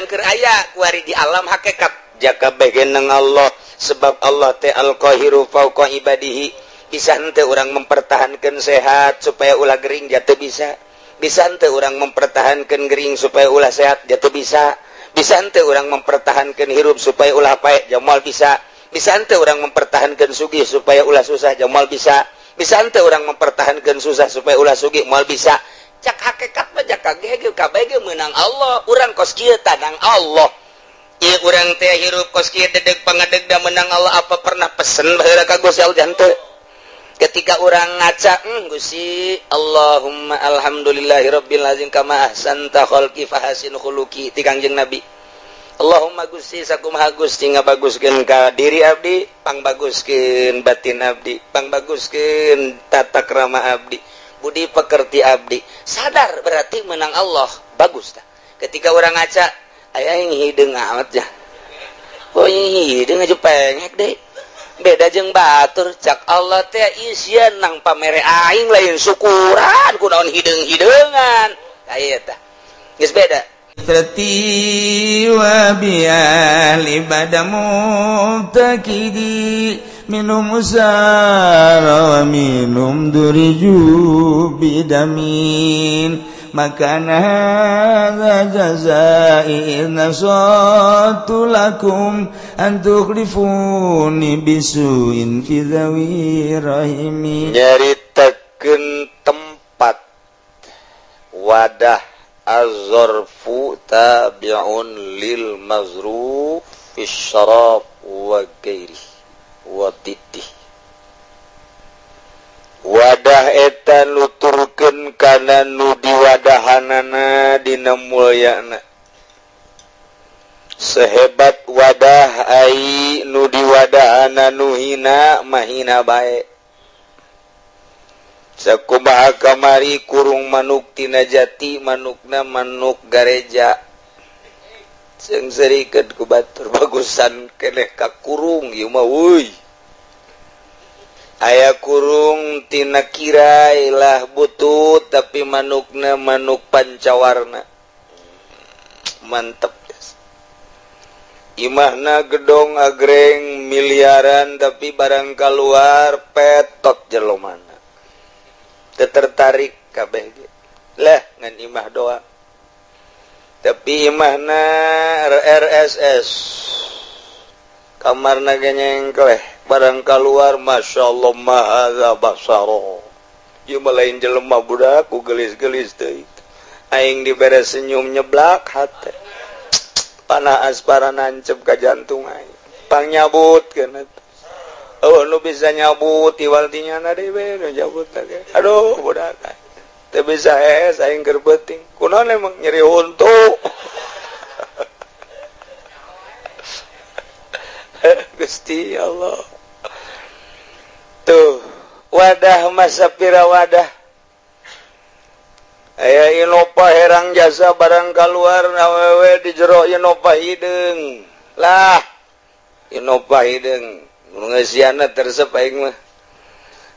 Urang keur aya kuari di alam hakikat jaka begeneng Allah sebab Allah teh al-qahiru fauqa ibadihi. Bisa henteu urang mempertahankan sehat supaya ulah gering jatuh bisa. Bisa henteu urang mempertahankan gering supaya ulah sehat jatuh bisa. Bisa henteu urang mempertahankan hirup supaya ulah paeh jamal bisa. Bisa henteu urang mempertahankan sugih supaya ulah susah jamal bisa. Bisa henteu urang mempertahankan susah supaya ulah sugih moal bisa. Cak hakikat mah jaka ge kabeh ge meunang Allah. Urang kos kieu tanang Allah. Ieu urang teh hirup kos kieu dedeg pangadeg da meunang Allah. Apa pernah pesen baheula ka Gusti Allah henteu? Ketika urang ngaca, Gusti Allahumma alhamdulillahirabbil alamin kama ahsanta khalqi fahasin khuluqi ti Kangjeng Nabi. Allahumma Gusti sakumaha Gusti ngabaguskeun ka diri abdi, pangbaguskeun batin abdi, pangbaguskeun tata krama abdi, budi pekerti abdi. Sadar berarti menang Allah, bagus tah. Ketika urang ngaca, aya yang hideung amat ya. Oh hideung aja pengek deui. Beda jeung batur cak Allah teh isieun nang pamere aing lain syukuran kunaon hideung-hideungan. Aya tah. Geus beda. Fitrati wa bi'ahli bada mubtakidi minum usara wa minum duriju bidamin makana hadza jazai nasatu lakum an tukhlifuni bisuin fi dhawi rahimi. Nyaritakeun tempat wadah az-zarfu tabi'un lil mazruf fi syarab wa ghairi wa titih. Wadah eta nuturkeun kana nu diwadahanana dina mulyana. Sehebat wadah ai nu diwadahana nu hina mahina bae. Sakumaha kamari kurung manuk tina jati manukna manuk gareja. Seungseurikeun ku batur bagusan keneh ka kurung ieu mah euy. Aya kurung tina kirai lah butut tapi manukna manuk pancawarna. Mantep. Imahna gedong agreng miliaran tapi barang keluar petot jelomana. Tertarik kabeh lah ngan imah doa tapi imahna RSS kamarna ge nyengkleh barang keluar Masya Allah mahaza basaro ieu mah lain jelema budak ku gelis-gelis teh aing dibere senyum nyeblak hate panah aspara nancep ka jantung aing pangnyabutkeuh. Oh, nu bisa nyabut iwal tinya na dewe nu nyabut lagi. Aduh, budak. Teu bisa hees aing keur beuting. Kunaon emang nyeri huntu. Gusti Allah. Tuh, wadah masa pira wadah. Aya Innova herang jasa barang keluar awewe di jero Innova hideung. Lah, Innova hideung. Ngesiana tersep aing mah.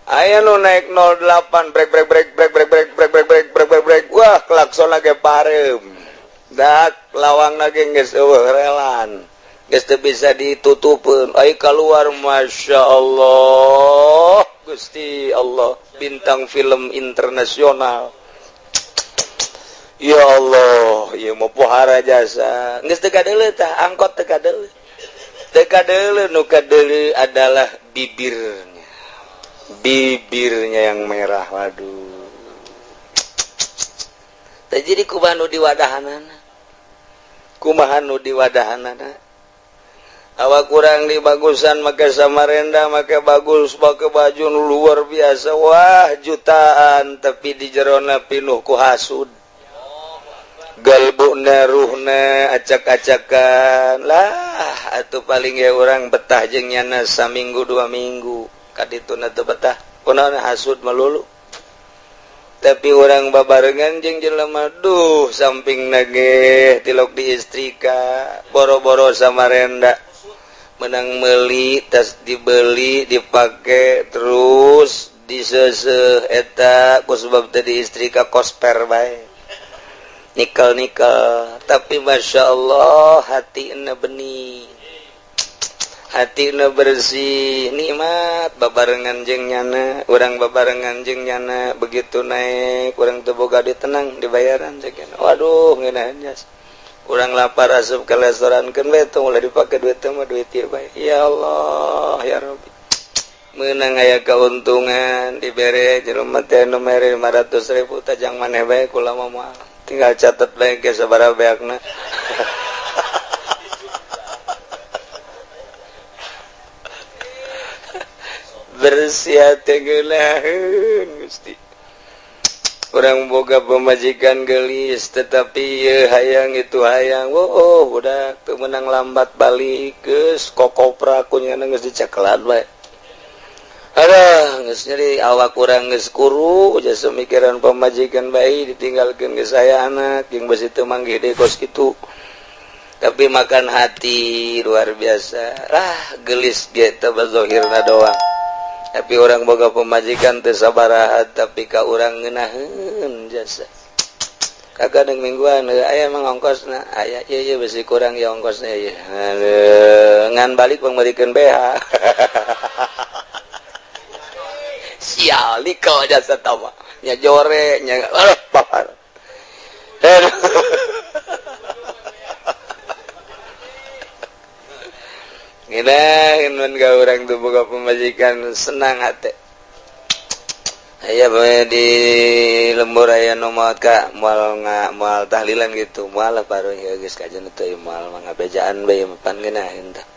Aya nu naik 08 brek brek brek brek brek brek brek brek brek brek brek brek. Wah, klakson lagi pareum. Dak lawangna ge geus eueuh relan. Geus teu bisa ditutupeun. Ai keluar Masya Allah. Gusti Allah, bintang film internasional. Ya Allah, ieu mah pohara jasa. Geus teu kadeuleu tah, angkot teu kadeuleu. Teu nu kadeuleu adalah bibirnya. Bibirnya yang merah, waduh. Teh jadi kumaha nu diwadahanana? Kumaha nu diwadahanana? Awak kurang dibagusan make samarenda, make bagus, make baju nu luar biasa, wah jutaan, tapi di jerona pinuh ku hasud. Galbuna ruhna acak-acakan lah atuh paling ya orang betah jeung nyana saminggu dua minggu kadituna teu betah kunaon hasud melulu. Tapi orang babarengan jeung jelema duh samping nage tilok diistrika boro-boro samarenda menang meuli tas dibeli dipake terus diseseh eta ku sebab teh diistrika kosper bae. Nikel-nikel tapi Masya Allah hatina bening, hatina bersih, nikmat babarengan jeung nyana, urang babarengan jeung nyana, begitu naik urang teu boga duit tenang dibayaran ceuk. Waduh ngeunaheun jas. Urang lapar asup ke restoran keun we tong ulah dipake duit teh mah duit ieu bae. Ya Allah ya Rabbi. Meunang aya keuntungan dibere jelema teh nu mere 500.000 tajang maneh bae kula mah moal. Tinggal catat bae ge sabaraha beakna. Bersih hati geulaheun Gusti. Urang boga pemajikan gelis tetapi ye hayang itu hayang. Oh, budak teu meunang lambat balik geus kokopra kunyana geus dicekelan bae. Aduh, geus nyeri awak urang geus kuru jasa mikiran pamajikan bae ditinggalkeun geus aya anak jeung besi teu manggih deui kos kitu. Tapi makan hati luar biasa. Lah gelis ge teh bazohirna doang. Tapi orang boga pemajikan teu sabaraha tapi ka urang ngeunaheun jasa. Kakadeng mingguan aya emang ongkosna, aya ieu ieu besi kurang ya ongkosna ieu. Ngan balik pangmeurikeun BH. Sial nikel jasa tama nya jore nya aduh papar. Ngeunaheun mun ka urang teu boga pamajikan senang hate. Aya bae di lembur aya nu maot ka moal moal tahlilan gitu moal baru geus kajen teu moal mangabejaan bae pan ngeunaheun tah.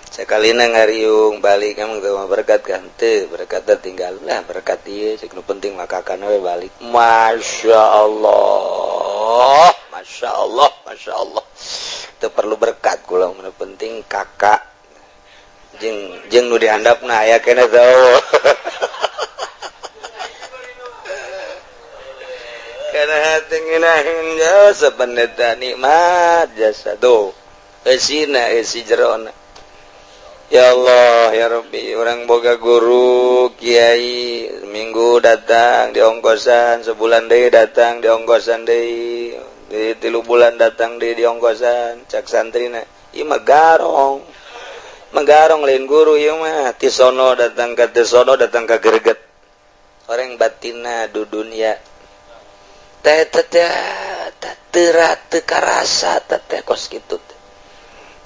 Sakalina ngariung balik emang teu berkat kan teu berkat tinggal lah berkat ieu cek nu penting mah kakana we balik. Masya Allah, Masya Allah, Masya Allah. Teu perlu berkat kula nu penting kakak jeung jeung nu dihandapna aya keneh teu. Kana hati ngeunaheun jasa pendeta nikmat jasa tuh eusina eusi jerona. Ya Allah ya Rabbi, orang boga guru kiai minggu datang di ongkosan, sebulan deui datang di ongkosan deui, di 3 bulan datang deui di ongkosan, cak santrina ieu mah garong. Menggarong lain guru ieu mah, ti sono datang ka ti sono datang ka greget. Orang batinna du dunya. Teh teh teh teu karasa teh kos kitu.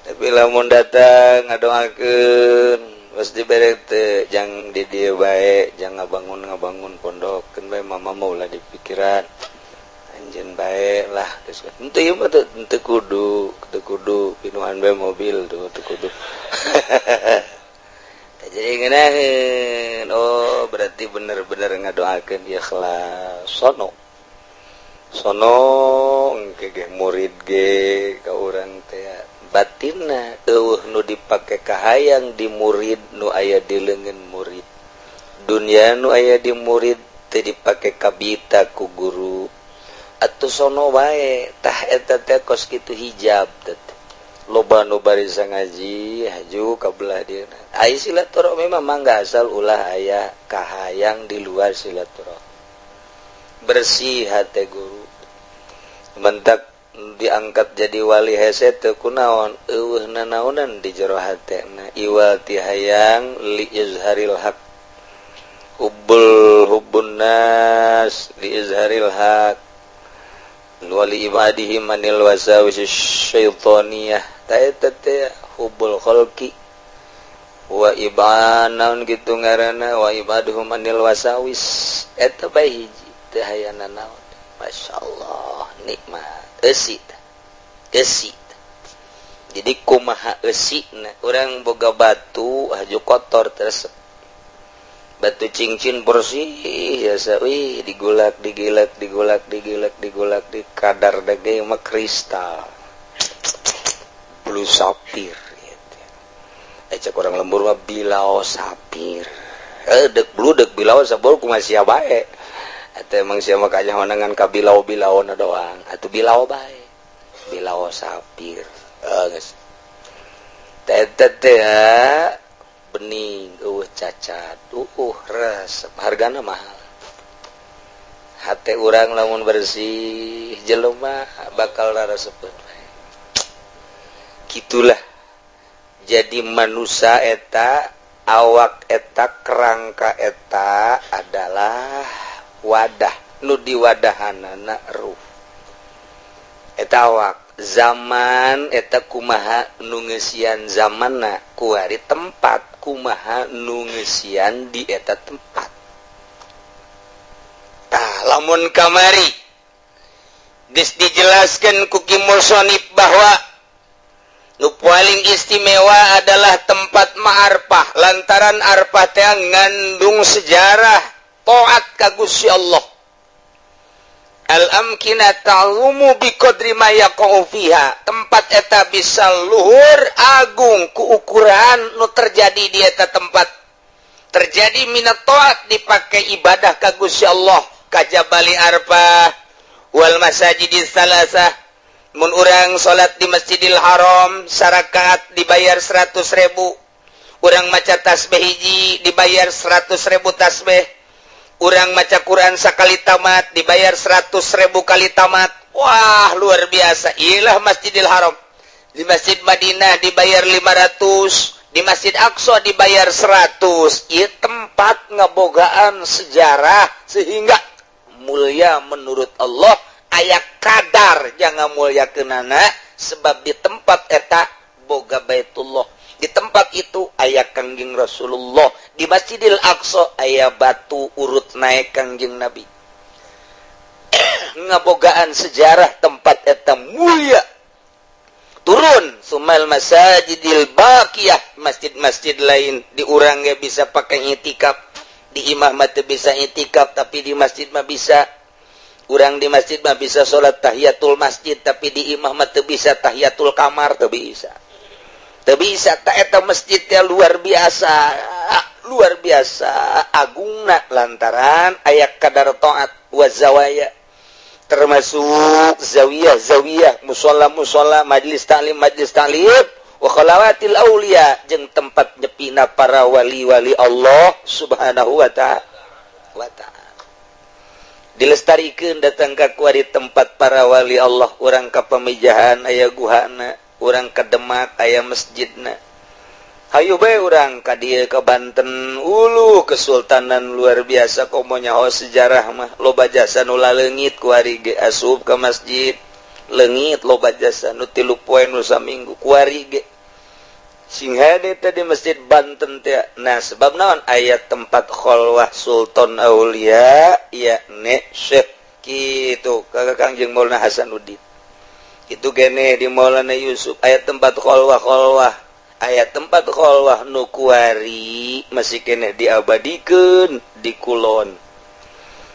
Tapi lamun datang ngadoakeun geus dibere teh jang di dieu bae, jang ngabangun-ngabangun pondok keun bae mama mah ulah dipikiran. Anjeun bae lah geus. Henteu ieu mah teu kudu, teu kudu pinuhan bae mobil tuh teu kudu. Jadi ngeunaheun, oh berarti bener-bener ngadoakeun ikhlas. Sono. Sono engke ge murid ge ka urang teh batinna eueuh nu dipake kahayang di murid nu aya di leungeun murid, dunya nu aya di murid teu dipake kabita ku guru atuh sono wae tah eta teh kos kitu hijab teh loba nu barisa ngaji haju ka belah dieuna ai silaturahmi mah mangga asal ulah aya kahayang di luar silaturahmi bersih hate guru mentak diangkat jadi wali hese teu kunaon eueuh nanaonan di jero hatena iwal ti hayang li izharil haq hubbul hubbun nas li izharil haq wali ibadihi manil wasawis syaitoniyah ta eta teh hubbul khalqi wa ibanaun kitu ngaranna wa ibaduhum manil wasawis eta bae hiji teu hayang nanaon. Masyaallah nikmat eusi eusi. Jadi kumaha eusina urang boga batu haju kotor terus batu cincin bersih biasa wih digulak digilak digulak digilak digulak di kadar dege mah kristal blue sapphire gitu. Cek orang lembur mah bilao sapir dek blue dek bilao sabor kumaha sia bae. Atau emang sia mah kanyahonan ka bilao-bilaona doang atuh bilao bae bilao sapir geus teh teh bening eueuh cacat resep hargana mahal. Hate urang lamun bersih jelema bakal rarasepeun. Gitulah jadi manusia eta, awak eta, kerangka eta adalah wadah nu diwadahanana ruh eta awak. Zaman eta kumaha nu ngeusian zamanna, kuari tempat kumaha nu ngeusian di eta tempat. Tah lamun kamari geus dijelaskeun ku Ki Musonib bahwa nu paling istimewa adalah tempat ma'arfah, lantaran arfah teh ngandung sejarah taat ka Gusti Allah. Al-amkina ta'lumu biqadri ma yaqa'u fiha. Tempat eta bisa luhur agung ku ukuran nu terjadi di eta tempat. Terjadi minat taat dipakai ibadah ka Gusti Allah ka Jabali Arfah wal masajidis salasah. Mun urang salat di Masjidil Haram sarakaat dibayar 100.000. Urang maca tasbih hiji dibayar 100.000 tasbih. Urang maca Quran sakali tamat dibayar 100.000 kali tamat. Wah, luar biasa. Iyalah Masjidil Haram. Di Masjid Madinah dibayar 500, di Masjid Aqsa dibayar 100. Ieu tempat ngebogaan sejarah sehingga mulia menurut Allah. Aya kadar jangan muliakeunana sebab di tempat eta boga Baitullah, di tempat itu aya Kangjeng Rasulullah, di Masjidil Aqsa aya batu urut naik Kangjeng Nabi. Ngabogaan sejarah tempat eta mulia. Turun sumal masajidil baqiyah, masjid-masjid lain di urang ge bisa pakai itikaf, di imah mah teu bisa itikaf tapi di masjid mah bisa. Urang di masjid mah bisa salat tahiyatul masjid tapi di imah mah teu bisa tahiyatul kamar, teu bisa. Teu bisa ta eta masjid teh luar biasa, luar biasa agungna lantaran aya kadar taat wa zawaya, termasuk zawiyah-zawiyah, musholla-musholla, majelis ta'lim-majelis ta'lim, wa khalawatil auliya jeung tempat nyepina para wali-wali Allah Subhanahu wa ta'ala. Dilestarikan datang ka kuari tempat para wali Allah. Urang ka Pamijahan aya guhana, urang ka Demak aya masjidna. Hayu bae urang ka dieu ka Banten, ulu kesultanan luar biasa komo nyaho sejarah mah loba jasa nu laleungit kuari ge asup ka masjid leungit loba jasa nu 3 poe nu saminggu kuari ge sing hade teh di masjid Banten teh. Nah sebab naon aya tempat kholwah Sultan Aulia yakni Syekh kitu ka Kangjeng Maulana Hasanuddin. Itu gene di Maulana Yusuf aya tempat kholwah-kholwah, aya tempat kholwah nu kuari masih keneh diabadikeun di kulon.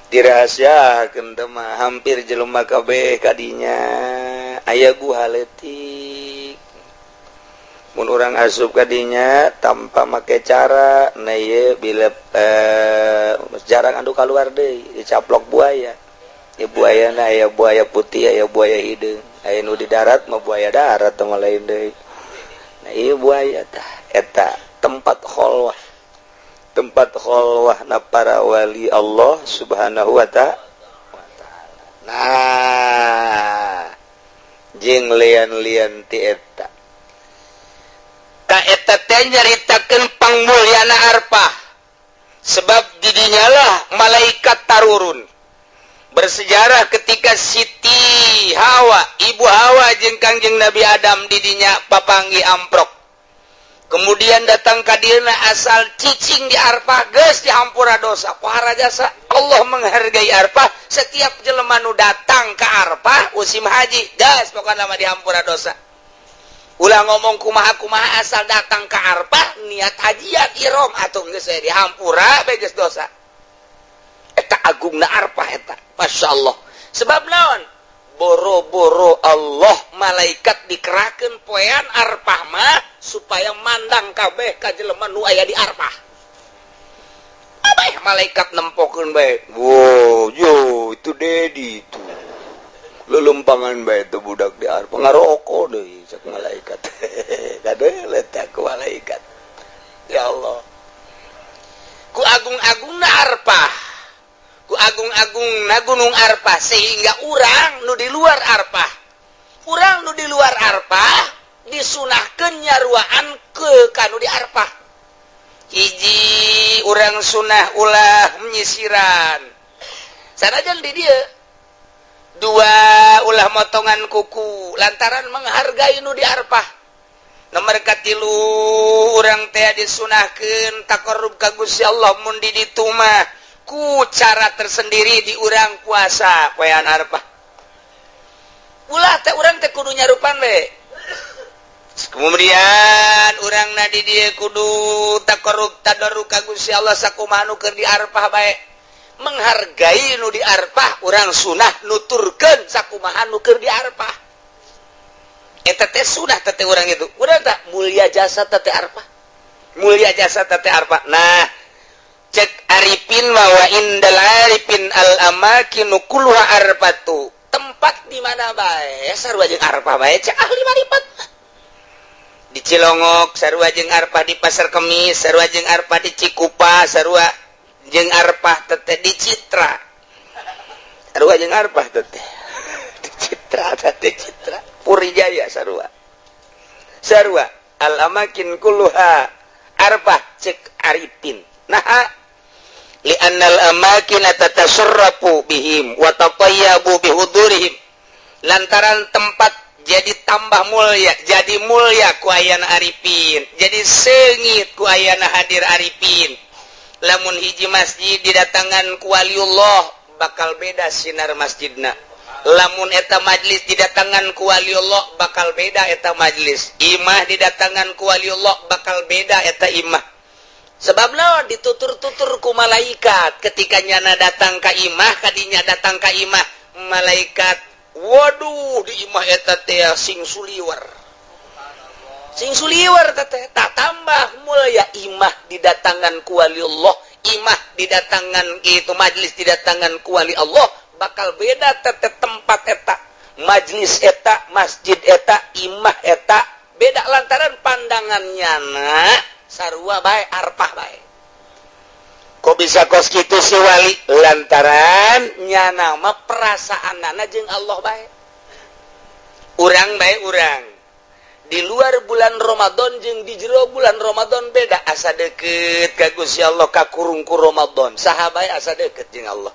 Dirahasiakeun teh mah hampir jelema kabeh kadinya aya guha leutik. Mun urang asup kadinya tanpa make cara, nah ieu bila jarang anu kaluar deui dicaplok buaya. Ya buayana aya buaya putih, aya buaya hideung. Aya nu di darat mah buaya darat mah lain deui. Nah ieu buaya tah eta tempat kholwah. Tempat kholwah na para wali Allah Subhanahu wa ta'ala. Nah, jeung lian-lian ti eta. Ka eta teh nyaritakeun pangmulyana arfah. Sebab didinyalah malaikat tarurun. Bersejarah ketika Siti Hawa, Ibu Hawa jeung Kangjeng Nabi Adam didinya papanggi amprok. Kemudian datang ka dieuna asal cicing di arfah geus dihampura dosa. Pohara jasa Allah menghargai arfah. Setiap jelema nu datang ka arfah musim haji geus pokona mah dihampura dosa. Ulah ngomong kumaha-kumaha asal datang ka arfah niat hajiat ihram atuh geus dihampura bae geus dosa. Eta agungna arfah eta. Masya Allah. Sebab naon? Boro-boro Allah malaikat dikerakeun poean arfah mah supaya mandang kabeh ka jelema nu aya di arfah. Abeh malaikat nempokeun bae. Wo, yo itu Dedi itu. Lelempangan bae itu budak di arfah ngaroko deui cek malaikat. Kadeuleuh teh ku malaikat. Ya Allah. Ku agung-agungna arfah. Ku Ku agung-agung na Gunung Arfah sehingga urang nu di luar Arfah. Urang nu di luar Arfah disunahkeun nyaruaan ke kanu di Arfah. Hiji urang sunah ulah menyisiran. Sanajan di dieu. Dua ulah motongan kuku lantaran menghargai nu di Arfah. Nomor katilu urang teh disunahkeun taqarrub ka Gusti Allah mun di ditu mah ku cara tersendiri di urang puasa poean Arfah. Ulah teh urang teh kudu nyarupan we. Kemudian urang na di dieu kudu taqarrub tadarru ka Gusti Allah sakumaha nu keur di Arfah bae. Menghargai nu di Arfah urang sunah nuturkeun sakumaha nu keur di Arfah. Eta teh sunah teh urang itu. Urang tah mulia jasa teh Arfah. Mulia jasa teh Arfah. Nah, cek arifin wa indal arifin al amakinu kulluha arfatu. Tempat di mana bae sarua jeung Arfah bae cek ahli marifat. Di Cilongok sarua jeung Arfah, di Pasar Kemis sarua jeung Arfah, di Cikupa sarua jeung Arfah teh di Citra. Sarua jeung Arfah teh. Di Citra teh Citra. Puri Jaya sarua. Sarua al amakin kulluha arfah cek arifin. Nah, li'annal amakin tatasarrafu bihim wa tatayyabu bihudurihim. Lantaran tempat jadi tambah mulia, jadi mulia ku ayana arifin, jadi seungit ku ayana hadir arifin. Lamun hiji masjid didatangan ku waliullah bakal beda sinar masjidna. Lamun eta majlis didatangan ku waliullah bakal beda eta majlis. Imah didatangan ku waliullah bakal beda eta imah. Sebab naon ditutur-tutur ku malaikat ketika nyana datang ka imah, kadinya datang ka imah malaikat, waduh di imah eta teh sing suliwer. Sing suliwer teh tak tambah mulia imah didatangan ku waliullah, imah didatangan itu majlis didatangan ku wali Allah bakal beda teh tempat eta, majlis eta, masjid eta, imah eta beda lantaran pandangan nyana sarua bae arpah bae. Kok bisa kos kitu si wali? Lantaran nyana mah perasaanana jeung Allah bae. Urang bae urang. Di luar bulan Ramadan jeung di jero bulan Ramadan beda, asa deukeut ka Gusti Allah kakurung ku Ramadan. Saha bae asa deukeut jeung Allah.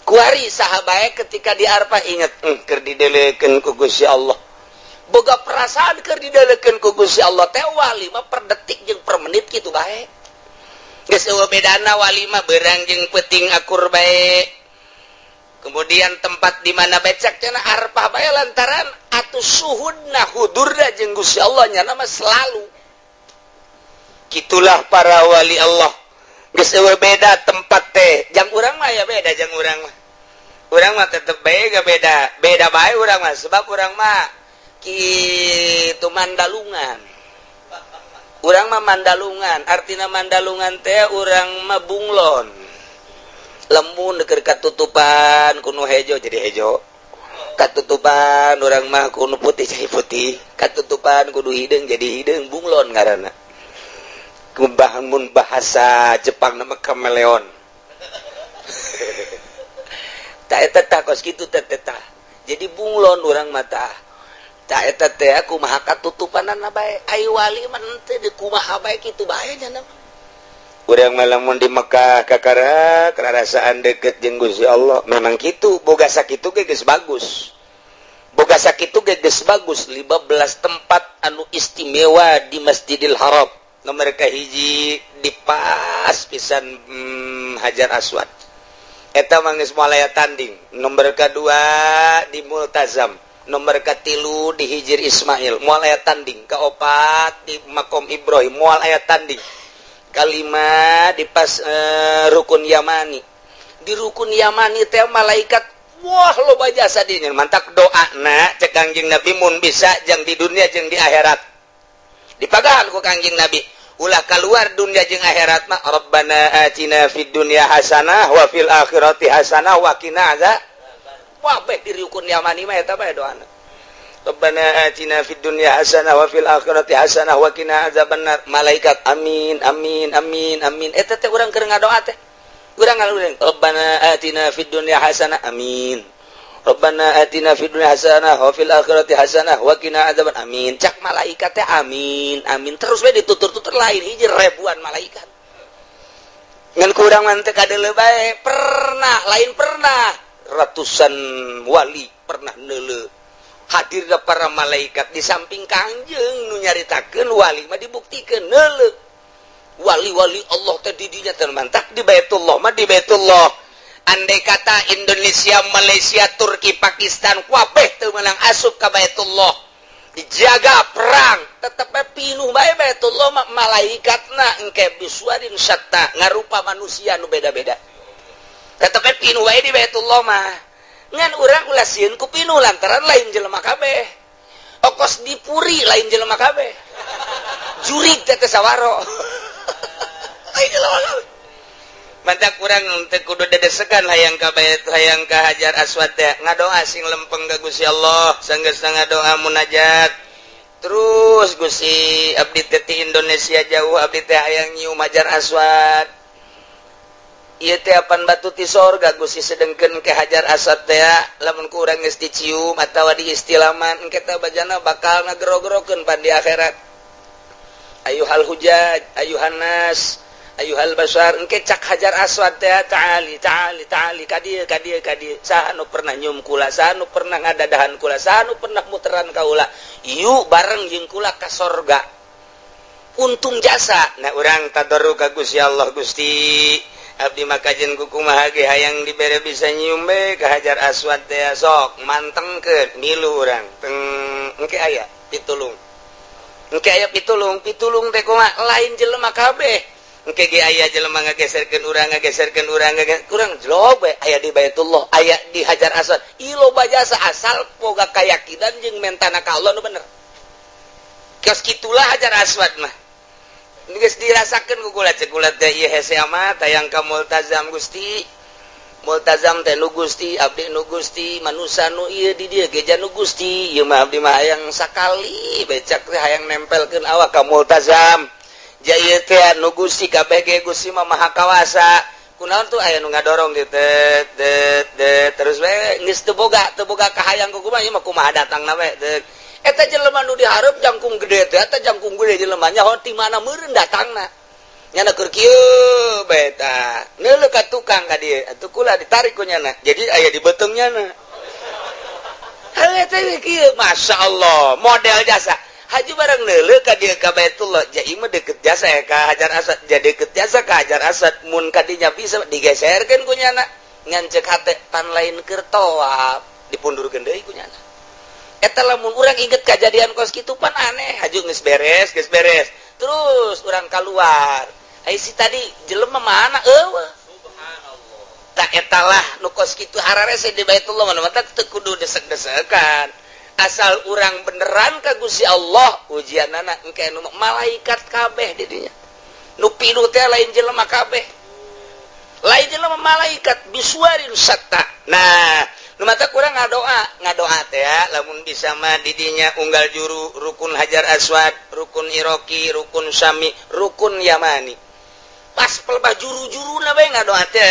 Kuari saha bae ketika di Arfah inget keur didelekeun ku Gusti Allah. Boga perasaan keur didelekeun ku Gusti Allah teh wali mah per detik jeung per menit kitu bae. Geus eueuh bedana wali mah beurang jeung peuting akur bae. Kemudian tempat di mana becak cenah arpah bae lantaran atuh suhudna hudurna jeung Gusti Allah nya mah selalu. Kitulah para wali Allah. Geus eueuh beda tempat teh. Jang urang mah ya beda jang urang mah. Urang mah tetep bae gak beda. Beda bae urang mah sebab urang mah kitu mandalungan. Urang mah mandalungan, artina mandalungan teh urang mah bunglon. Lemun keur katutupan kuno hejo jadi hejo. Katutupan urang mah kuno putih jadi putih. Katutupan kudu hideung jadi hideung, bunglon ngaranna. Mun bahasa Jepang nama kameleon. Ta eta tah kos kitu teh tah. Jadi bunglon urang mah tah. Ta eta teh kumaha katutupanana bae. Ai wali mah henteu di kumaha bae kitu bae nya mah. Urang mah lamun di Mekah kakara karasaan deukeut jeung Gusti Allah. Memang kitu, boga sakitu ge geus bagus. Boga sakitu ge geus bagus 15 tempat anu istimewa di Masjidil Haram. Nomor kahiji di pas pisan Hajar Aswad. Eta mah geus moal aya tanding. Nomor kadua di Multazam. Nomor katilu di Hijir Ismail, moal aya tanding. Kaopat di Makom Ibrahim, moal aya tanding. Kalima di pas Rukun Yamani. Di Rukun Yamani teh malaikat wah loba jasa dinya. Mantak doana cek Kangjeng Nabi mun bisa jang di dunia jeung di akhirat. Dipagahan ku Kangjeng Nabi, ulah keluar dunia jeung akhirat mah Rabbana atina fid dunya hasanah wa fil akhirati hasanah wa qina azab. Wah bae di Rukun Yamani mah eta bae doana. Rabbana atina fid dunya hasanah wa fil akhirati hasanah wa qina azabannar. Malaikat amin amin amin amin. Eta teh urang keur ngadoa teh. Urang ngaluling Rabbana atina fid dunya hasanah amin. Rabbana atina fid dunya hasanah wa fil akhirati hasanah wa qina adzaban amin. Cak malaikat teh amin amin terus we ditutur-tutur lain hiji ribuan malaikat. Ngan kurang mah teu kadeuleu bae pernah lain pernah ratusan wali pernah neuleu hadirna para malaikat di samping Kangjeng nu nyaritakeun wali mah dibuktikeun neuleu wali-wali Allah teh di dinya teh mantak di Baitullah mah di Baitullah. Andai kata Indonesia, Malaysia, Turki, Pakistan kabeh teu meunang asup ka Baitullah dijaga perang tetep bae pinuh bae Baitullah mah malaikatna engke bisuarin syatta ngarupa manusia nu beda-beda tetep bae pinuh bae di Baitullah mah ngan urang ulah sieun ku pinuh lantaran lain jelema kabeh okos dipuri lain jelema kabeh jurig teh teh sawaro lain jelema kabeh mantak kurang teu kudu dedesekan hayang ka bait hayang ka Hajar Aswad teh ngadoa sing lempeng ka Gusti Allah sanggeus ngadoa munajat terus Gusti abdi teh ti Indonesia jauh abdi teh hayang nyium Hajar Aswad ieu teh apan batu ti sorga Gusti sedengkeun ke Hajar Aswad teh lamun ku urang geus dicium atawa diistilaman engke teh bajana bakal ngagero-gerokeun pan di akhirat ayuhal hujaj ayuhan nas ayuhal basar engke cak Hajar Aswad teh ta'ali ta'ali ta'ali ka dieu ka dieu ka dieu saha nu pernah nyium kula saha nu pernah ngadadahan kula saha nu pernah muteran kaula yuk bareng jeung kula ka sorga untung jasa nah urang tadarru ka Gusti Allah Gusti abdi mah kajen ku kumaha ge hayang dibere bisa nyium be ka Hajar Aswad teh sok mantengkeun milu urang teng engke aya pitulung engke aya pitulung pitulung teh kumaha lain jelema kabeh engke ge aya jelema ngageserkeun urang ngageserkeun urang kurang jelog bae aya di Baitullah aya di Hajar Aswad ieu loba jasa asal boga kayakinan jeung mentana ka Allah nu bener kios kitulah Hajar Aswad mah geus dirasakeun ku kula ceuk kula teh ieu hese amat hayang ka Multazam Gusti Multazam teh nu Gusti abdi nu Gusti manusa nu ieu di dieu ge nu Gusti ieu mah abdi mah hayang sakali becak teh hayang nempelkeun awak ka Multazam jaya teh nu Gusti kabeh ge Gusti mah maha kawasa kunaon tuh aya nu ngadorong di tet tet tet terus we geus teu boga kahayang ku kumaha ieu mah kumaha datangna we eta jelema nu dihareup jangkung gede teh eta jangkung gede jelema nya ti mana meureun datangna nyana keur kieu bae tah neuleuh ka tukang ka dieu atuh kula ditarik ku nyana jadi aya di beuteung nyana heuh teh kieu masyaallah model jasa haji barang neuleuh ka dieu ka Baitullah ja ieu mah deket jasa ya ka Hajar Aswad ja deket jasa ka Hajar Aswad mun ka dinya bisa digeserkeun ku nyana ngan ceuk hate pan lain keur tawaf dipundurkeun deui ku nyana eta lamun urang inget kajadian kos kitu pan aneh haju geus beres terus urang kaluar ai si tadi jelema mana eueuh subhanallah tak eta lah nu kos kitu hararese di Baitullah mah teu kudu desek-desekan asal urang beneran ka Gusti Allah ujianana engke nu malaikat kabeh di dinya nu pinuh teh lain jelema kabeh lain jelema malaikat bisuarin satta nah nu mata kurang ngadoa teh lamun bisa mah di dinya unggal juru rukun Hajar Aswad rukun Iraki rukun Syami rukun Yamani pas pelbah juru-juruna bae ngadoa teh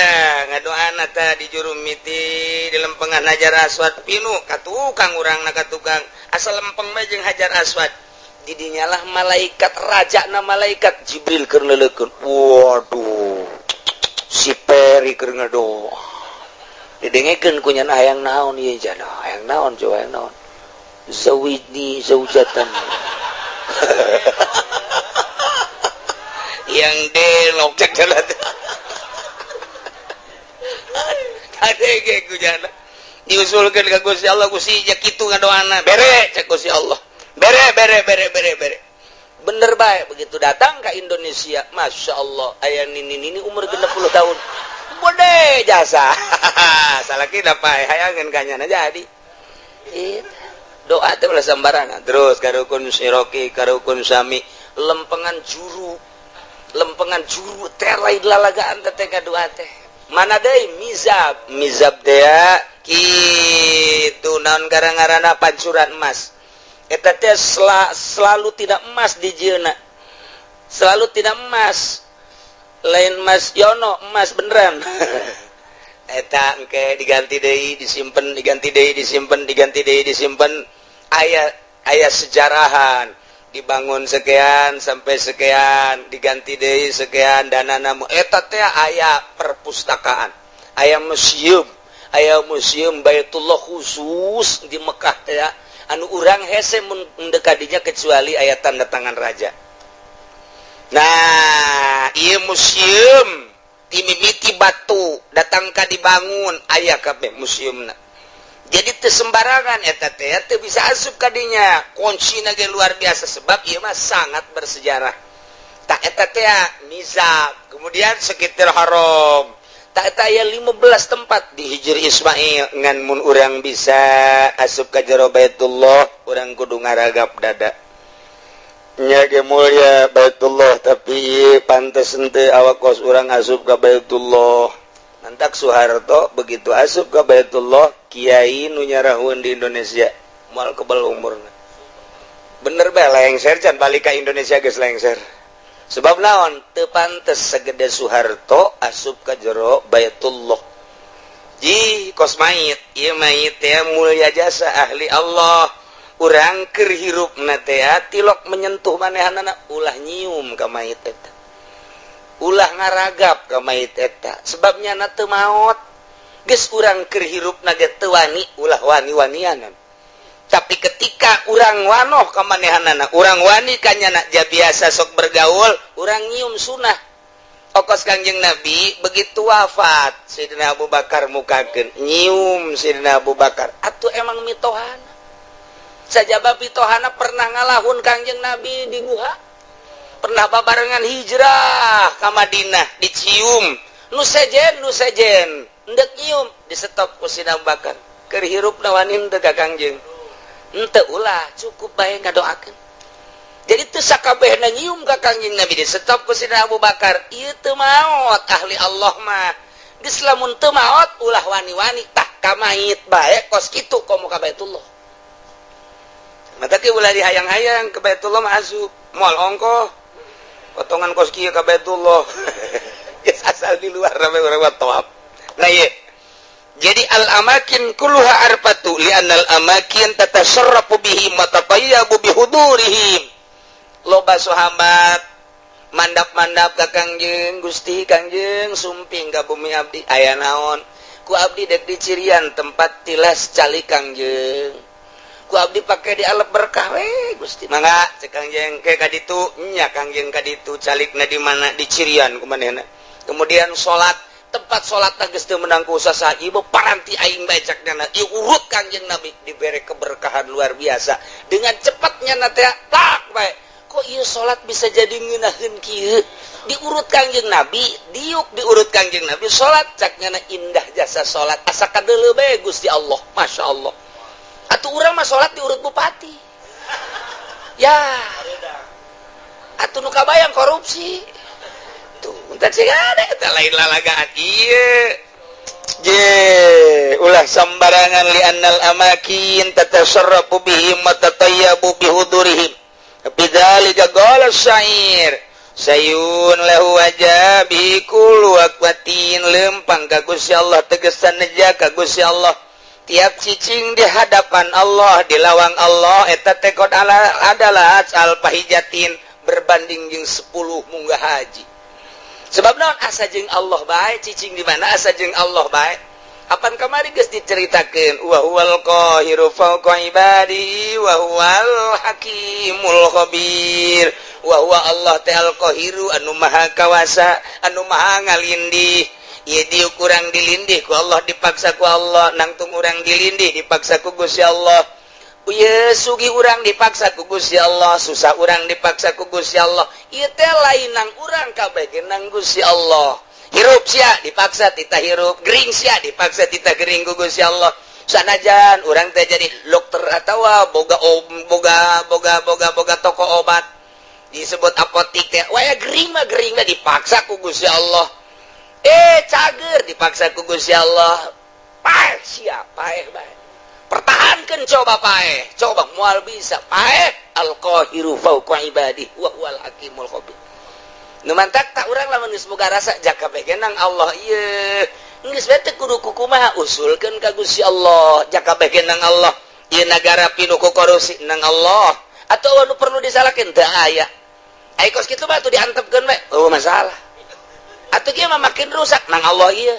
ngadoana teh di juru miti di lempengan Hajar Aswad pinuh ka tukang urangna ka tukang asal lempeng bae jeung Hajar Aswad di dinya lah malaikat rajana malaikat Jibril keur neuleukeun waduh si Peri keur ngadoa didengekeun ku nyana hayang naon ieu jana hayang naon coba hayang naon zawijni zaujatan yang delok cek jalan kadege ku jana diusulkeun ka Gusti Allah Gusti ja kitu ngadoana bere cek Gusti Allah bere bere bere bere bere bener bae begitu datang ka Indonesia Masya Allah aya nini-nini umur 60 tahun bode jasa salah kita pae hayangeun ka nyana jadi doa teh ulah sembarangan terus ka rukun Siroki ka rukun Sami lempengan juru teh lain lalagaan teh doa teh mana deui mizab mizab teh kitu naon gara-garana pancuran emas eta teh selalu tidak emas di jieuna selalu tidak emas Lain Mas Yono, emas beneran. Eta engke diganti deui, disimpen, diganti deui, disimpen, diganti deui, disimpen. Aya aya sejarahan, dibangun sekian sampai sekian, diganti deui sekian dana namu. Eta teh aya perpustakaan, aya museum, aya museum Baitullah khusus di Mekah teh anu urang hese mun kadinya kecuali aya tanda tangan raja. Nah, ieu museum timimiti batu datang ka dibangun aya kabeh museumna. Jadi teu sembarangan eta teh, teu bisa asup kadinya, kuncina ge luar biasa sebab ieu mah sangat bersejarah. Tak eta teh mizab, kemudian sekitar haram. Tak eta aya 15 tempat di Hijr Ismail ngan mun urang bisa asup ka jero Baitullah, urang kudu ngaragap dada. Nya ge mulia Baitullah tapi pantes henteu awak kos urang asup ka Baitullah. Mantak Soeharto begitu asup ka Baitullah, kiai nu nyarahun di Indonesia moal kebel umurna. Bener bae lengser can balik ka Indonesia geus lengser. Sebab naon? Teu pantes segede Soeharto asup ka jero Baitullah. Ji kos mayit, ieu mayit teh mulia jasa ahli Allah. Urang keur hirupna teh tilok menyentuh manehanana ulah nyium ka mayit eta. Ulah ngaragap ka mayit eta sebabnya na teu maot. Geus urang keur hirupna ge teu wani ulah wani-wanianan. Tapi ketika urang wanoh ka manehanana, urang wani ka nyana ja biasa sok bergaul, urang nyium sunah. Okos Kangjeng Nabi begitu wafat Sayyidina Abu Bakar mukakeun nyium Sayyidina Abu Bakar. Atuh emang mitohana. Sajaba mitohana pernah ngalahun Kangjeng Nabi di guha. Pernah babarengan hijrah ka Madinah dicium. Nu sejen endek nyium disetop ku Sayyidina Abu Bakar. Keur hirupna wani henteu ka Kangjeng. Henteu ulah cukup bae ngadoakeun. Jadi teu sakabehna nyium ka Kangjeng Nabi disetop ku Sayyidina Abu Bakar. Ieu teu maot ahli Allah mah. Geus lamun teu maot ulah wani-wani tah ka mayit bae kos kitu komo ka Baitullah. Mata ke ulah dihayang-hayang ke Baitullah mah asup moal ongkoh. Potongan kos kieu ka Baitullah. Geus asal di luar rame urang mah tawaf. Nah ieu. Jadi al-amakin kulluha arfatu li'annal amakin tatasarrafu bihim wa tatayyabu bihudurihim. Loba sahabat mandap-mandap ka Kangjeng, Gusti Kangjeng sumping ka bumi abdi aya naon? Ku abdi dek dicirian tempat tilas cali Kangjeng. Ku abdi pake dialep berkah we Gusti. Mangga cek Kangjeng ke ka ditu nya Kangjeng ka ditu calikna di mana dicirian ku manehna. Kemudian salat tempat salat geus teu meunang ku usaha ieu paranti aing bae cek nyana ieu urut Kangjeng Nabi dibere keberkahan luar biasa dengan cepatnya na teh tak bae kok ieu salat bisa jadi ngeunaheun kieu diurut Kangjeng Nabi diuk diurut Kangjeng Nabi salat cak nyana indah jasa salat asa kadeuleu bae Gusti Allah masyaallah. Atuh urang mah salat diurut bupati ya atuh nu kabayang korupsi tuh entar sih ada eta lain lalagaan ieu je ulah sembarangan li'annal amakin tatasarrafu bihim wa tatayyabu bihudurihim bidzalika qala syair sayun lahu wajabi kullu aqwatin lempang ka Gusti Allah tegesan neja ka Gusti Allah tiap cicing di hadapan Allah di lawang Allah eta teh adalah al pahijatin berbanding jeung 10 munggah haji. Sebab naon asa jeung Allah bae cicing di mana asa jeung Allah bae. Apan kamari geus diceritakeun wa huwal qahiru fawqa ibadi wa huwal hakimul khabir. Wa huwa Allah teh al qahiru anu maha kawasa anu maha ngalindih. Ieu dieu kurang dilindih ku Allah dipaksa ku Allah nangtung urang dilindih dipaksa ku Gusti Allah. Ieu sugi urang dipaksa ku Gusti Allah, susah urang dipaksa ku Gusti Allah. Ieu teh lain nang urang kabeh ge nang Gusti Allah. Hirup sia dipaksa tita hirup, gering sia dipaksa tita gering ku Gusti Allah. Sanajan urang teh jadi dokter atawa boga boga boga boga boga toko obat disebut apotik teh, waya gering mah geringna dipaksa ku Gusti Allah. Cager dipaksa ku Gusti Allah. Paeh sia, paeh bae. Pertahankan coba paeh, coba moal bisa paeh. Al-qahiru fawqa ibadihi wa huwal hakimul khabir. Nu mantak tak urang lamun geus boga rasa jaka bae nang Allah ieu. Geus bae teu kudu kumaha usulkeun ka Gusti Allah, jaka bae nang Allah. Ieu nagara pinuh ku korupsi nang Allah. Atau anu perlu disalahkeun teu aya. Ai kos kitu mah atuh diantepkeun we. Oh masalah. Atuh kieu mah makin rusak nang Allah ieu.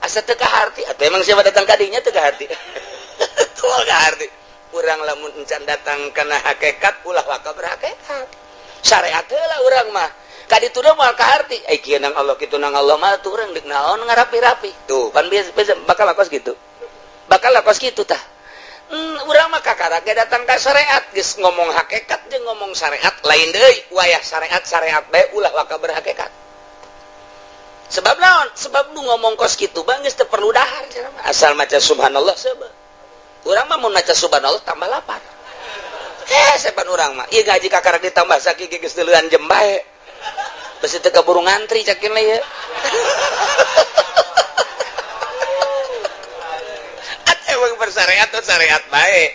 Asa teu kaharti atuh emang siapa datang ka dinya teu kaharti. Tuh kaharti. Urang lamun encan datang kana hakikat ulah waka berhakikat. Syariat heula urang mah. Ka ditu da moal kaharti. Ai kieu nang Allah kitu nang Allah mah atuh urang deuk naon ngarapi-rapi. Tuh pan biasa bakal kos kitu. Bakal kos kitu tah. Urang mah kakara ge datang ka syariat geus ngomong hakikat jeung ngomong syariat lain deui. Wayah syariat bae ulah waka berhakikat. Sebab naon? Sebab nu ngomong kos kitu bang geus teu perlu dahar asal maca subhanallah sebab. Urang mah mun maca subhanallah tambah lapar. Sepan urang mah. Ieu ngaji kakara ditambah sakieu geus teulean jem bae. Besi teu kaburu ngantri cakin lah ieu. Atuh emang bersyariat tuh syariat bae.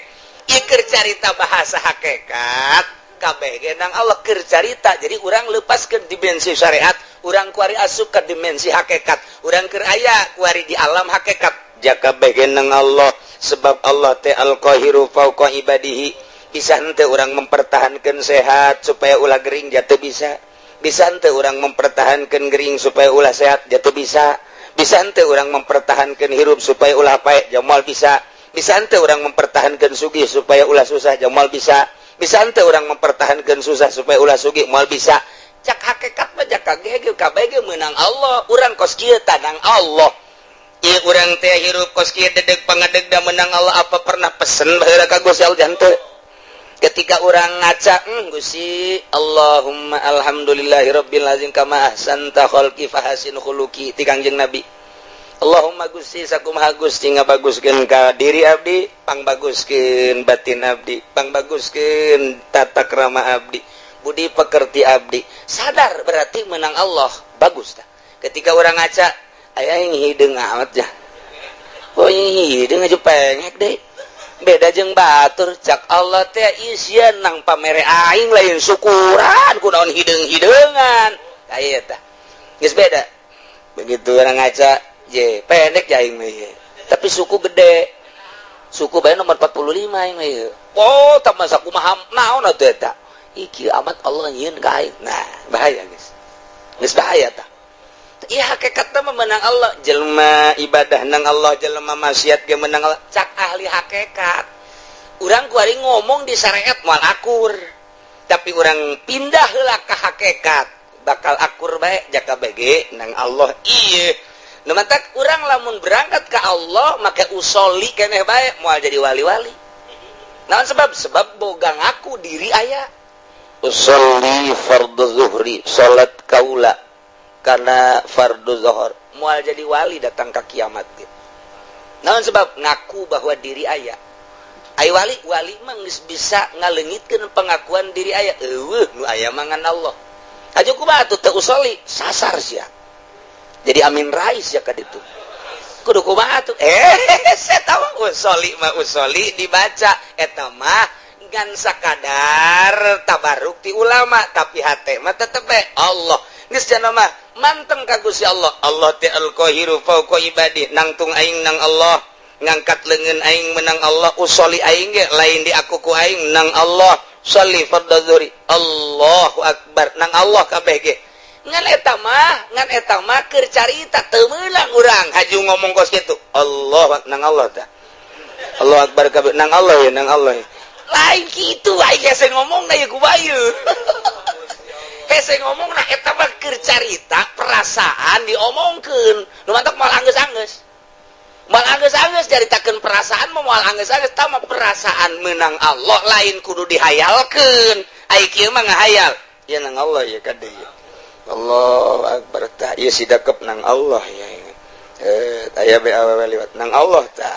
Ieu keur carita bahasa hakikat kabeh ge nang Allah keur carita. Jadi urang lepaskeun dimensi syariat, urang kuari asup ka dimensi hakikat. Urang keur aya kuari di alam hakikat. Jaka bae nang Allah sebab Allah teh al-qahiru fauqa ibadihi. Bisa henteu urang mempertahankan sehat supaya ulah gering jatuh bisa. Bisa henteu urang mempertahankan gering supaya ulah sehat jatuh bisa. Bisa henteu urang mempertahankan hirup supaya ulah paeh jamal bisa. Bisa henteu urang mempertahankan sugih supaya ulah susah jamal bisa. Bisa henteu urang mempertahankan susah supaya ulah sugih moal bisa. Cak hakikat mah jaka ge kabeh ge meunang Allah. Urang kos kieu tanang Allah. Ieu urang teh hirup kos kieu dedeg pangadeg da meunang Allah apa pernah pesen baheula ka Gusti Allah henteu. Ketika orang ngaca, Gusti, Allahumma alhamdulillahirabbil azim kama ahsanta khalqi fahasin khuluqi ti Kangjeng Nabi. Allahumma Gusti sakumaha Gusti ngabaguskeun ka diri abdi, pangbaguskeun batin abdi, pangbaguskeun tata krama abdi, budi pekerti abdi. Sadar berarti menang Allah, bagus tah. Ketika orang ngaca, aya yang hideung amat ya. Oh hideung aja pengek deui. Beda jeung batur cak Allah teh isian nang pamere aing lain syukuran kunaon hideung-hideungan. Aya tah. Geus beda. Begitu orang ngaca, je pendek ya aing mah ieu. Tapi suku gede. Suku bae nomor 45 aing mah ieu. Oh, tambah sakumaha naon atuh eta. Iki amat Allah nyieun ka aing. Nah, bahaya geus. Geus bahaya tah. Iya hakikatna mah menang Allah, jelema ibadah nang Allah, jelema maksiat ge menang Allah. Cak ahli hakikat. Urang kuari ngomong di syariat moal akur. Tapi urang pindah heula ka hakikat, bakal akur bae jaka bae ge nang Allah. Ieu. Nu mantak urang lamun berangkat ka Allah make usoli keneh bae moal jadi wali-wali. Naon sebab? Sebab boga ngaku diri aya. Usolli fardhu zuhri, salat kaula karena fardu zuhur moal jadi wali datang ke kiamat gitu. Naon sebab ngaku bahwa diri aya. Ai wali wali mah geus bisa ngaleungitkeun pengakuan diri aya. Eueuh nu aya mah ngan Allah. Aju kumaha atuh teu usoli sasar sia. Jadi Amin Rais ya ka ditu. Kudu kumaha atuh? Saya tahu usoli mah usoli dibaca eta mah ngan sakadar tabaruk ti ulama tapi hate mah tetep bae Allah. Geus jana mah manteng ka Gusti Allah. Allah teh al-qahiru fauqa ibadi, nangtung aing nang Allah, ngangkat leungeun aing menang Allah, usoli aing ge lain di aku ku aing nang Allah, sholli fardhu zuhri, Allahu akbar nang Allah kabeh ge. Ngan eta mah keur carita teu meunang urang haju ngomong kos kitu. Allah nang Allah tah. Allah akbar kabeh nang Allah ya nang Allah. Lain kitu aing hese ngomongna ye kumaha ieu. Hese ngomong nah eta mah keur carita perasaan diomongkeun. Nu mantak moal anggeus-anggeus. Moal anggeus-anggeus caritakeun perasaan mah moal anggeus-anggeus tah mah perasaan meunang Allah lain kudu dihayalkeun. Ai kieu mah ngahayal. Ieu nang Allah ya kade ieu. Allahu akbar tah ieu si dakep nang Allah ya. Aya be awewe liwat nang Allah tah.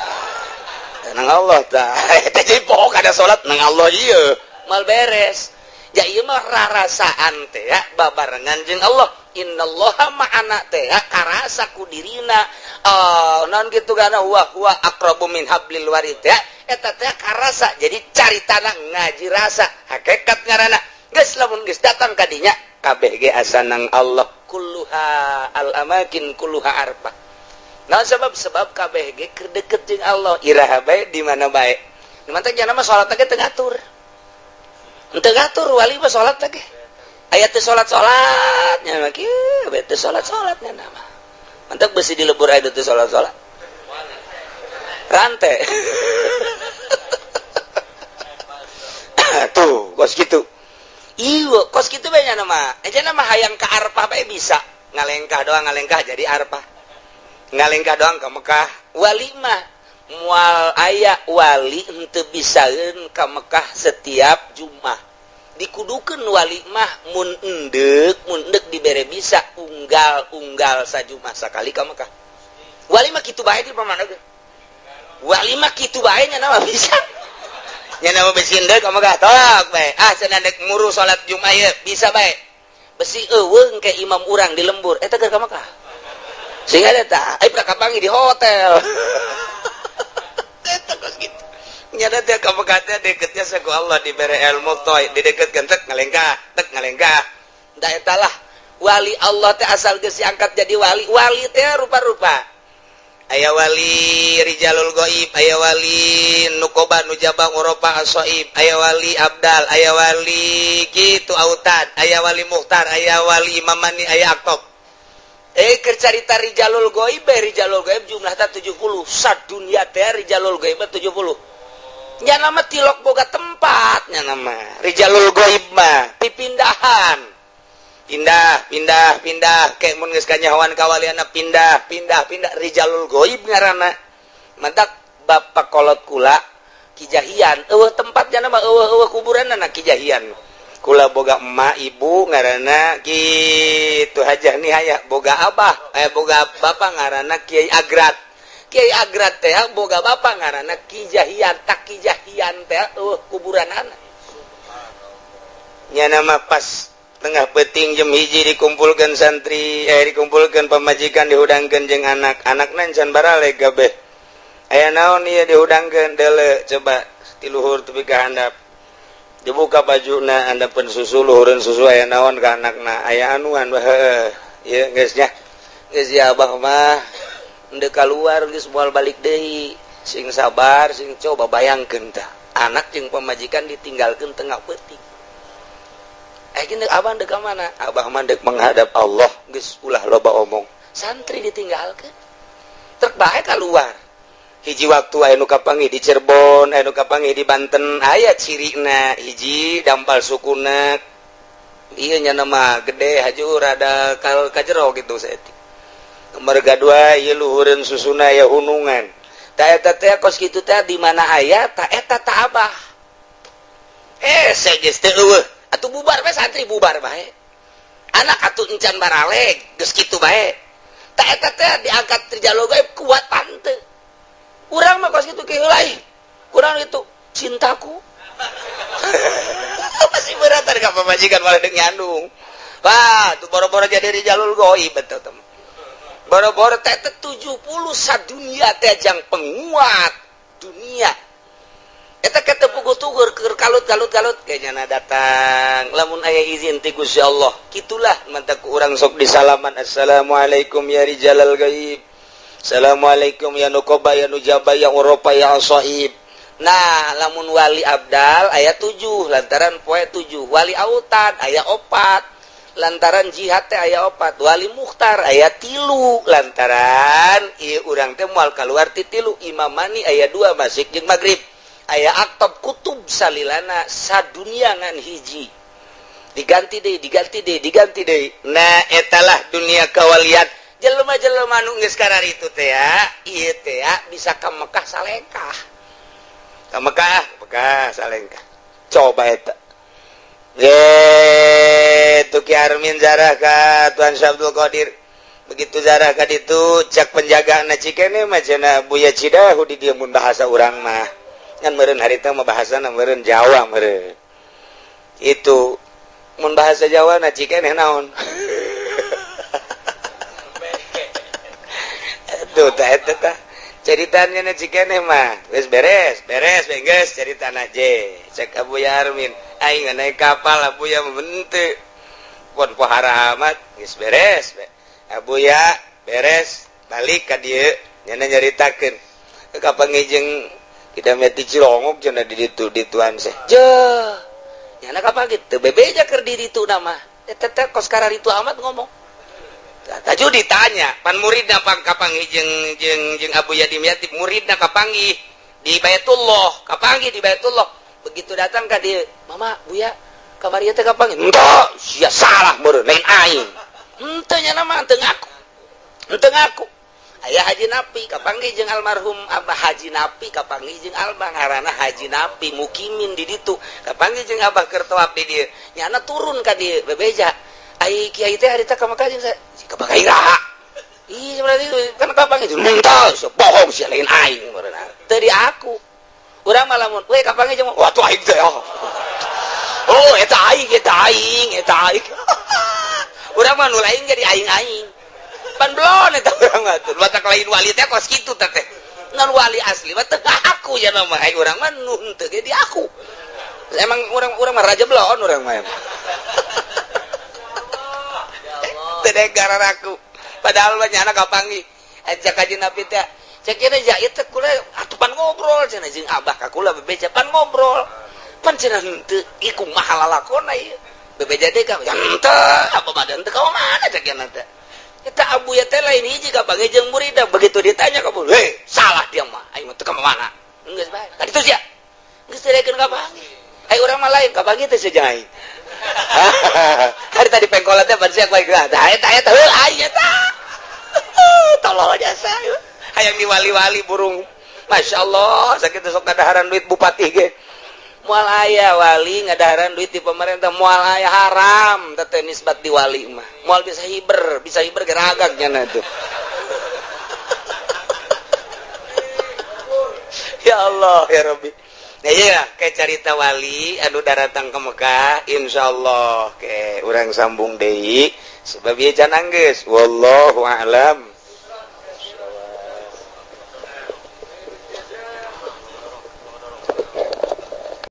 Nang Allah tah. Eta jadi pokok ada salat nang Allah ieu. Mal beres. Ja ieu mah rarasaan teh ya babarengan jeung Allah. Innallaha ma'ana teh ya karasa ku dirina. Naon kitu kana huwa huwa aqrabu min hablil warid ya. Eta teh karasa. Jadi caritana ngaji rasa hakikat ngaranna. Geus Geus lamun geus datang ka dinya kabeh ge asanang Allah kulluha al amakin kulluha arfah. Nah sebab kabeh ge keur deket jeung Allah iraha bae di mana bae. Nu mantak jana mah salat ge teu ngatur. Teu ngatur wali mah salat ge. Aya teu salat-salat nya mah kieu bae teu salat-salat nya mah. Mantak besi dilebur aya teu salat-salat. Rante. Tuh, kos kitu. Iya, kos kitu bae nya mah. Aja mah hayang ka Arfah bae bisa. Ngalengkah doang ngalengkah jadi Arfah. Ngalengkah doang ke Mekah. Wali mah moal aya wali henteu bisaeun ka Mekah setiap Jumat. Dikudukeun wali mah mun endek dibere bisa unggal-unggal sajumat sakali ka Mekah. Wali mah kitu bae di pamana ge. Wali mah kitu bae nya mah bisa. Nya mah besi endek ka Mekah tok bae. Ah cenah dek muru salat Jumat ieu bisa bae. Besi eueung ke imam urang di lembur eta keur ka Mekah. Sehingga eta ai prakapangi di hotel. Eta kos kitu. Nyada teh ka Mekah teh deketnya saku Allah dibere ilmu toy dideketkeun tek ngalengkah tek ngalengkah. Da eta lah wali Allah teh asal geus diangkat jadi wali. Wali teh rupa-rupa. Aya wali rijalul gaib, aya wali nukoba nujaba ngoropa asoib, aya wali abdal, aya wali kitu autad, aya wali muhtar, aya wali imamani, aya aktob. Keur carita rijalul gaib, rijalul gaib jumlahna 70. Sadunya teh rijalul gaib 70. Nya nama tilok boga tempat nya nama rijalul gaib mah pipindahan. Pindah pindah pindah kayak mun geus kanyahoan kawaliana pindah pindah pindah rijalul gaib ngaranna. Mantak bapak kolot kula Kijahian eueuh tempatnya mah eueuh kuburanna Kijahian. Kula boga emak ibu ngaranna kitu hajah nihaya boga abah boga bapak ngaranna Kiai Agrat. Kiai Agrat teh boga bapak ngaranna Kijahian tak Kijahian teh eueuh kuburanana. Nya nama pas tengah peting jam 1 dikumpulkan santri dikumpulkan pamajikan dihudangkeun jeung anak-anakna can baraleg kabeh. Aya naon ieu dihudangkeun deuleu coba ti luhur tepi ka handap. Dibuka bajuna handapeun susu luhureun susu aya naon ka anakna aya anuan heuh ieu geus nya. Geus ya abah mah endeu kaluar geus moal balik deui. Sing sabar sing coba bayangkeun tah anak jeung pamajikan ditinggalkeun tengah peuting. Gini, abah dek ka mana? Abah mah dek menghadap Allah, geus ulah loba omong. Santri ditinggalkeun. Trek bae kaluar. Hiji waktu aya nu kapanggih di Cirebon, aya nu kapanggih di Banten, aya cirina hiji dampal sukuna. Ieu nya nama gede haju rada kajero gitu saeutik. Merga dua ieu luhureun susuna aya hunungan. Ta eta teh kos kitu teh di mana aya ta eta ta abah. Geus teu eueuh. Atuh bubar bae santri bubar bae. Anak atuh encan baraleg geus kitu bae. Ta eta teh diangkat rijalul gaib kuat tante. Urang mah kos kitu kieu lain. Kurang itu cintaku. Masih beratan ka pamajikan malah deung nyandung. Wah, tuh boro-boro jadi rijalul gaib betul teman. Boro-boro teh 70 sadunia teh jang penguat dunia. Eta kata puguh tugur keur kalut-kalut-kalut kayaknya datang lamun aya izin ti Gusti Allah kitulah mantak urang sok disalaman assalamualaikum ya rijalal gaib assalamualaikum ya nukoba ya nujaba ya uropa ya asaib. Nah lamun wali abdal aya 7 lantaran poe 7, wali autad aya 4 lantaran jihad teh aya 4, wali mukhtar aya 3 lantaran ieu urang teh moal kaluar ti 3, imamani aya 2 masik jeung magrib. Aya aktob kutub salilana sadunia ngan hiji diganti deui diganti deui diganti deui. Nah etalah dunia kawalian jelema-jelema nu geus kararitu teh ya ieu teh ya bisa ka Mekah salengkah ka Mekah Mekah salengkah coba eta ye tu Ki Armin zarah ka Tuan Syekh Abdul Qadir begitu zarah ka ditu cak penjagaana cikene mah cenah Buya Cidahu di dieu mun bahasa urang mah kan meureun harita mah bahasana meureun Jawa meureun itu mun bahasa Jawa na cikeneh naon tuh tah eta tah caritana na cikeneh mah geus beres beres geus caritana je cek Abu Yarmin Aing naik kapal Abuya henteu. Pon pohara amat geus beres. Abuya beres balik ka dieu nya nyaritakeun. Kapanggih jeung kita meti Cilongok cenah di ditu dituan seh. Jeuh. Nyana kapanggih teu bebeja keur di ditu mah. Eta teh kos kararitu amat ngomong. Taju ditanya, pan muridna pang kapanggih jeung jeung jeung Abuya Dimyati, muridna kapanggih di Baitullah, kapanggih di Baitullah. Begitu datang ka dieu, "Mama, Buya, kamari teh kapanggih?" "Henteu, sia salah meureun, lain aing." "Henteu nya mah teu ngaku." Henteu ngaku. Aya Haji Napi kapanggih jeung almarhum Abah Haji Napi kapanggih jeung Abah ngaranna Haji Napi mukimin di ditu. Kapanggih jeung Abah keur tawaf di dieu. Nyana turun ka dieu bebeja. Ai kiai teh harita ka Mekah jeung ka Mekah iraha. Ih berarti kan kapanggih jeung henteu, bohong sia lain aing meureun. Teu di aku. Urang mah lamun we kapanggih jeung wah tuh aing teh. Oh eta aing, eta aing, eta aing. Urang mah nu lain jadi aing-aing. Pan belon eta urang mah tuh. Batak lain wali teh kos kitu teh teh. Ngan wali asli mah teu aku ya mah. Ai urang mah nu henteu ge di aku. Emang urang mah raja belon urang mah. Teu degaran aku. Padahal mah nyana kapanggih. Ajak kaji Nabi teh. Cek ieu ja ieu teh kula atuh pan ngobrol cenah jeung abah ka kula bebeja pan ngobrol. Pan cenah henteu ieu kumaha lalakonna ieu. Bebeja deui ka henteu apa mah henteu ka mana cek ieu teh. Eta Abuya teh lain hiji kapanggih jeung muridna. Begitu ditanya ka hei salah dia mah aing mah teu ka mana. Geus bae. Ka ditu sia. Geus teu daekeun kapanggih. Ai urang mah lain kapanggih teh sia aing. Hari tadi pengkolan teh ban sia ku aing. Tah eta eta heuh aing eta. Tolol jasa. Hayang diwali-wali burung. Masya Allah, sakitu sok ngadaharan duit bupati ge. Moal aya wali ngadaharan duit di pemerintah, moal aya haram teh nisbat di wali mah. Moal bisa hiber geragak nya tuh. Ya Allah ya Rabbi. Nah iya kayak carita wali anu daratang ke Mekah insyaallah ke urang sambung deui sebab ieu can anggeus wallahu a'lam.